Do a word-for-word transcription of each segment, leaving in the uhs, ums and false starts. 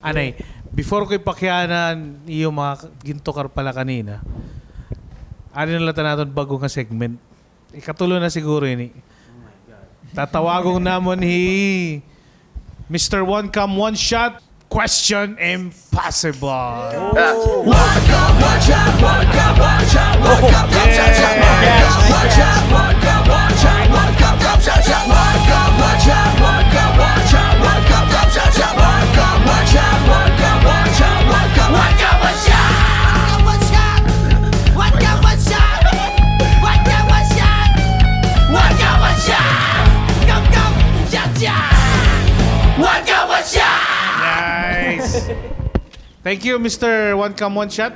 Anay, before ko ipakiana an iyo mga gintukar pala kanina, adi na la an aton bag-o nga segment. Ikatulo na siguro ini. Tatawagon namon hi Mister One Cam One Shot, Question Impossible. Nice. Thank you, Mister One Cam One Shot.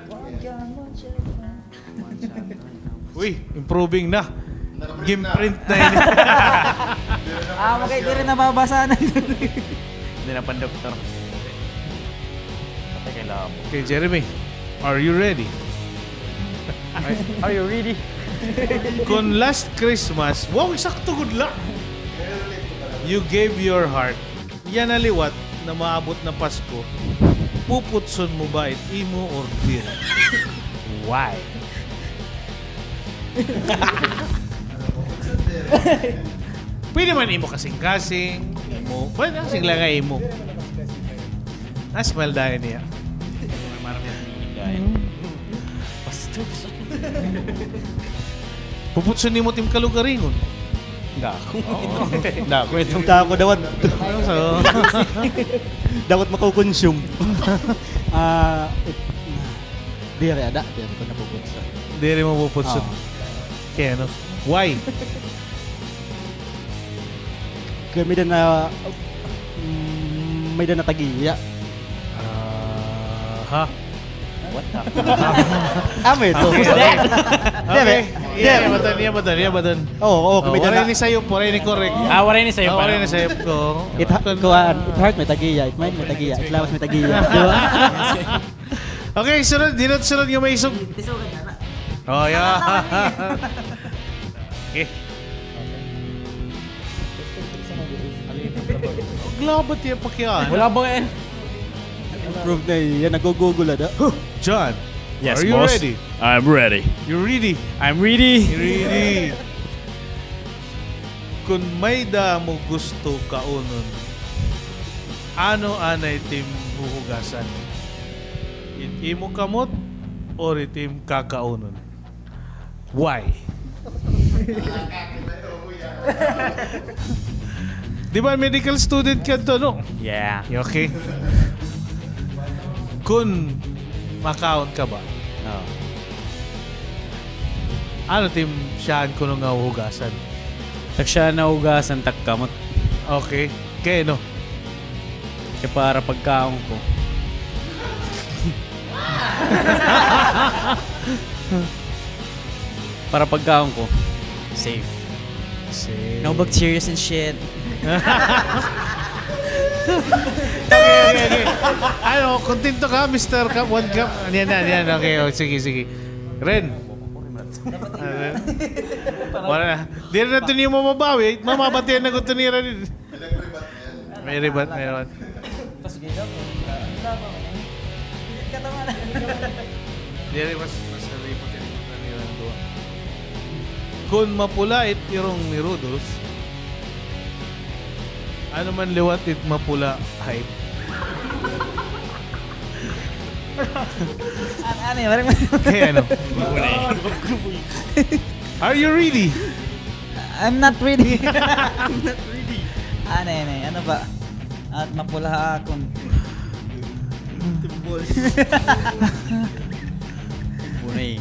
Uy, improving na. Gimprint na ini. Ah, okay, diri na mabasa na. Diri na pan doktor. Patay kay labo. Okay, Jeremy, are you ready? Are, are you ready? Kon last Christmas, wow, eksakto gud la. You gave your heart. Yana liwat na maabot na Pasko, puputson mo ba it imo or diri? Why? Pwede man imo kasingkasing, imo, pwede, kasing la nga imo. Ah, smile dayon niya. Bastos. Puputson nimo it im kalugaringon. Dako. Oo. Dako ito. Dako dawat. Ano sa? Dawat makukonsume. Ah, it-, diri ada, diri ko napuputson. Diri mo puputson. Oo. Kay ano? Why? Kay may-ada na, mm, may-ada na tag-iya. Aha. What the fuck? Amo ito. Okay. Diri. Okay. Diri. Iya, baton, iya, baton, iya, baton. Oo, oo, kay may-ada na. Waray ini sayop, waray ini correct. Ah, waray ini sayop, waray ini sayop ko. It ha-, kuan, it heart may tag-iya, it mind may tag-iya, it lawas may tag-iya. Di ba? Okay, sunod, diri sunod nga maisog. Oh, yeah. Okay. Wala ba tiya pakiana? Wala ba nga yan? Improve na iya, nag-google ada. John, yes, are you boss? Ready? I'm ready. You ready? I'm ready. Ready. Kon may-ada mo gusto kaunon, ano anay it im huhugasan? It imo kamot or it im kakaunon? Why? Di ba medical student ka adto, no? Yeah. Okay. Kun makaon ka ba? Oo. Ano it im syahan kuno nga huhugasan? Tak siya na hugasan, tak kamot. Okay. Kay ano? Kay para pagkaon ko. Para pagkaon ko. Safe. Safe. No bacterias and shit. Okay, okay, okay. Ano, kontento ka, Mister Cup, One Cup? Yan na, yan. Okay, oh, sige, sige. Ren. Wala na. Diri na ito niyo mababawi. Mamabatian na ko ito ni Ren. May rebut, may rebut. Diri mas, mas rebut ini. Kun mapula it irong ni Rudolph, ano man liwat it mapula height? An-, ano yun? Kay ano? Are you ready? I'm not ready. I'm not ready. Ano yun eh? Ano ba? At mapula ha akon. Timbol. Bunay.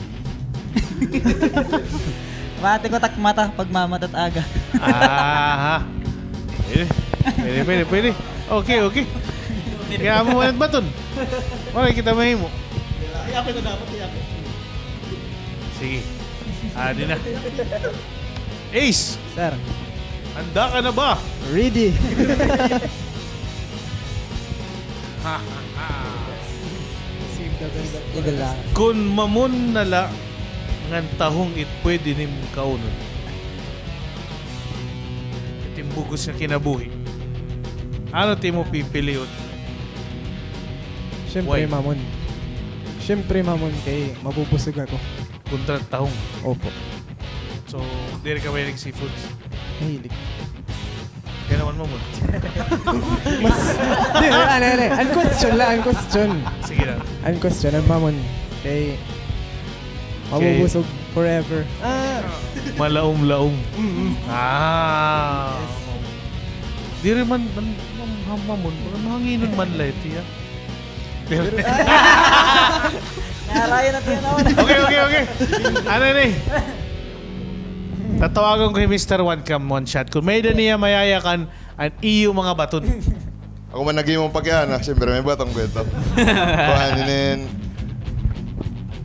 Mati ko tak mata, pagmamata it aga. Aha. Pwede. Pwede, pwede, pwede. Okay, okay. Kay amo man it baton. Wala kita mahimo. Ay, ako ito dapat, ay, ako. Sige. Ah, di na. Ace! Sir. Handa ka na ba? Ready. Save the best. Eagle Eye. Kun mamon na la ngan tahong it pwede nim kaunon, it im bug-os nga kinabuhi, ano it imo pipilion? Siyempre, Why? Mamon. Siyempre, Mamon, kay mabubusog ako. Kontra tahong. Opo. So, diri ka mahilig seafoods? Mahilig. Kaya naman, Mamon. Mas, di, ano, ano, an question la, an question. Sige lang. An question, an Mamon. Kay, kay mabubusog forever. Ah. Malaom-laom. Mm-mm. Ah. Yes. Diri man, man, man, Mamon, mahanginon man la ito, ya. Narayan na tayo na. Okay, okay, okay. Ano ni? Tatawagan ko hi Mister Juan Cam one shot. Kon may-ada niya mayayakan, an iyo mga baton. Ako man naghimo pakiana, siyempre may baton ko ito. Kuan, inin,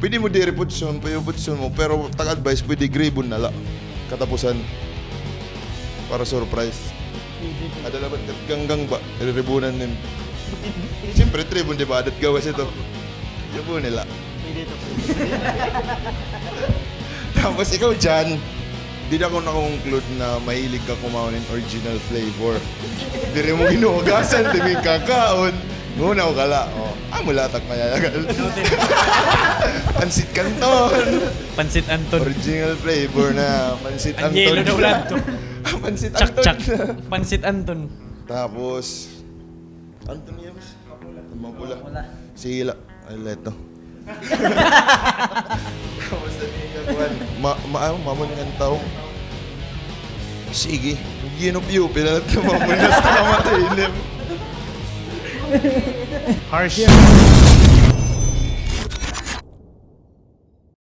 pwede mo diri putson, payo putson mo, pero tag-advice, pwede gribon na la. Katapusan. Para surprise. Ada la ba ganggang ba? Riribunan nim. Siyempre, tribon, di ba? Ada't gawas ito. Yabo nila. Pwede ito, pwede. Tapos ikaw, Jan, dida ako naka-conclude na mahilig ka kumaon hin original flavor. Diri mo ginuhugasan, diri kakaon. Ngunaw ka la. O, amo la tak mayayakan. Pansit Canton. Pansit Anton. Original flavor na Pansit Anton. An yelo na ulan to. Pansit Anton. Chak-chak. Pansit Anton. Tapos, Anton Yams? Mapula. Mapula. Sige la. Ay, leto. Tapos na niya, kuwan. Ma-, ma-, ano, Mamon ngan tawo. Sige. Ginop-yupi na lang ito, Mamon. Hasta mamatay, ilim. Harsh.